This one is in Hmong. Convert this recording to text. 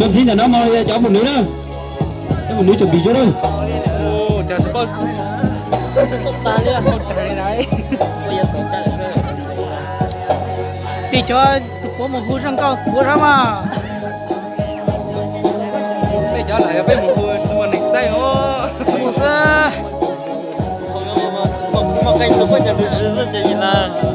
Cov ntxiv ntawm no mas yog cov pum nws na, cov pum nws tseem pim cuag na. Peb cov tus puav mus hu zaj nkauj puav sab mas. Peb cov lam yog peb mus hu tsis muaj neeg saib os. Mus xwb. Muaj qee tus poj niam tus zis xwb ces yim las.